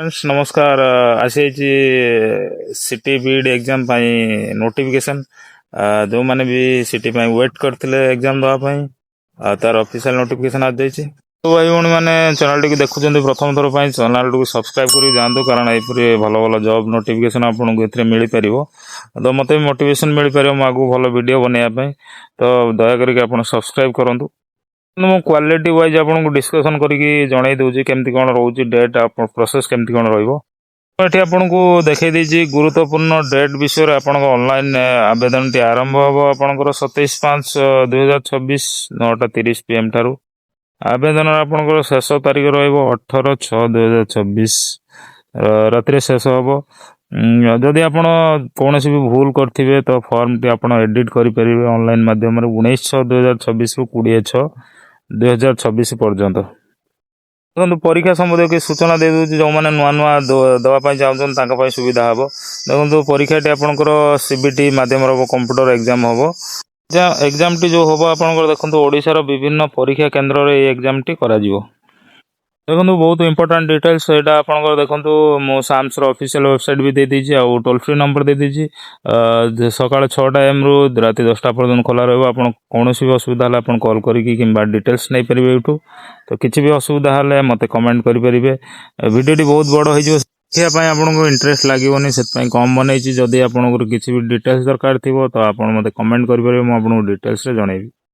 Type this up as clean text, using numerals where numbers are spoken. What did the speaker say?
Friends, ନମସ୍କାର। ଆସିଯାଇଛି CT BEd exam ପାଇଁ ନୋଟିଫିକେସନ୍। ଯେଉଁମାନେ ବି ସିଟି ପାଇଁ ୱେଟ୍ କରିଥିଲେ ଏକ୍ଜାମ୍ ଦେବା ପାଇଁ, ତାର ଅଫିସିଆଲ ନୋଟିଫିକେସନ୍ ଆସିଯାଇଛି। ତ ଭାଇ ଭଉଣୀମାନେ ଚ୍ୟାନେଲଟିକୁ ଦେଖୁଛନ୍ତି ପ୍ରଥମ ଥର ପାଇଁ, ଚ୍ୟାନେଲଟିକୁ ସବସ୍କ୍ରାଇବ୍ କରିକି ଯାଆନ୍ତୁ, କାରଣ ଏପରି ଭଲ ଭଲ ଜବ୍ ନୋଟିଫିକେସନ୍ ଆପଣଙ୍କୁ ଏଥିରେ ମିଳିପାରିବ। ତ ମୋତେ ବି ମୋଟିଭେସନ୍ ମିଳିପାରିବ ମୁଁ ଆଗକୁ ଭଲ ଭିଡ଼ିଓ ବନେଇବା ପାଇଁ। ତ ଦୟାକରିକି ଆପଣ ସବସ୍କ୍ରାଇବ୍ କରନ୍ତୁ। କିନ୍ତୁ ମୁଁ କ୍ୱାଲିଟି ୱାଇଜ୍ ଆପଣଙ୍କୁ ଡିସ୍କସନ୍ କରିକି ଜଣେଇ ଦେଉଛି କେମିତି କ'ଣ ରହୁଛି ଡେଟ୍, ପ୍ରୋସେସ୍ କେମିତି କ'ଣ ରହିବ। ମୁଁ ଏଠି ଆପଣଙ୍କୁ ଦେଖେଇ ଦେଇଛି ଗୁରୁତ୍ୱପୂର୍ଣ୍ଣ ଡେଟ୍ ବିଷୟରେ। ଆପଣଙ୍କ ଅନଲାଇନ୍ ଆବେଦନଟି ଆରମ୍ଭ ହେବ ଆପଣଙ୍କର 27/5/2026 9:30 PM ଠାରୁ। ଆବେଦନର ଆପଣଙ୍କର ଶେଷ ତାରିଖ ରହିବ 18/6/2026 ରାତିରେ ଶେଷ ହେବ। ଯଦି ଆପଣ କୌଣସି ବି ଭୁଲ କରିଥିବେ, ତ ଫର୍ମଟି ଆପଣ ଏଡ଼ିଟ୍ କରିପାରିବେ ଅନଲାଇନ୍ ମାଧ୍ୟମରେ 19/6/2026ରୁ 20/6/2026 ପର୍ଯ୍ୟନ୍ତ। ଦେଖନ୍ତୁ, ପରୀକ୍ଷା ସମ୍ବନ୍ଧୀୟ କିଛି ସୂଚନା ଦେଇଦେଉଛି। ଯେଉଁମାନେ ନୂଆ ନୂଆ ଦେବା ପାଇଁ ଚାହୁଁଛନ୍ତି, ତାଙ୍କ ପାଇଁ ସୁବିଧା ହେବ। ଦେଖନ୍ତୁ, ପରୀକ୍ଷାଟି ଆପଣଙ୍କର ସିବିଟି ମାଧ୍ୟମରେ ହେବ, କମ୍ପ୍ୟୁଟର ଏକ୍ଜାମ୍ ହେବ। ଏକ୍ଜାମଟି ଯେଉଁ ହେବ ଆପଣଙ୍କର, ଦେଖନ୍ତୁ, ଓଡ଼ିଶାର ବିଭିନ୍ନ ପରୀକ୍ଷା କେନ୍ଦ୍ରରେ ଏଇ ଏକ୍ଜାମଟି କରାଯିବ। ଦେଖନ୍ତୁ, ବହୁତ ଇମ୍ପୋର୍ଟାଣ୍ଟ ଡିଟେଲ୍ସ ଏଇଟା ଆପଣଙ୍କର। ଦେଖନ୍ତୁ, ମୁଁ ସାମ୍ସର ଅଫିସିଆଲ ୱେବସାଇଟ୍ ବି ଦେଇଦେଇଛି ଆଉ ଟୋଲ୍ ଫ୍ରି ନମ୍ବର ଦେଇଦେଇଛି। ସକାଳ 6ଟା ଏଏମ୍ରୁ ରାତି 10ଟା ପର୍ଯ୍ୟନ୍ତ ଖୋଲା ରହିବ। ଆପଣ କୌଣସି ବି ଅସୁବିଧା ହେଲେ ଆପଣ କଲ୍ କରିକି କିମ୍ବା ଡିଟେଲ୍ସ ନେଇପାରିବେ ଏଇଠୁ। ତ କିଛି ବି ଅସୁବିଧା ହେଲେ ମୋତେ କମେଣ୍ଟ କରିପାରିବେ। ଭିଡ଼ିଓଟି ବହୁତ ବଡ଼ ହେଇଯିବ, ଦେଖିବା ପାଇଁ ଆପଣଙ୍କୁ ଇଣ୍ଟରେଷ୍ଟ ଲାଗିବନି, ସେଥିପାଇଁ କମ୍ ବନେଇଛି। ଯଦି ଆପଣଙ୍କର କିଛି ବି ଡିଟେଲ୍ସ ଦରକାର ଥିବ, ତ ଆପଣ ମୋତେ କମେଣ୍ଟ କରିପାରିବେ, ମୁଁ ଆପଣଙ୍କୁ ଡିଟେଲ୍ସରେ ଜଣେଇବି।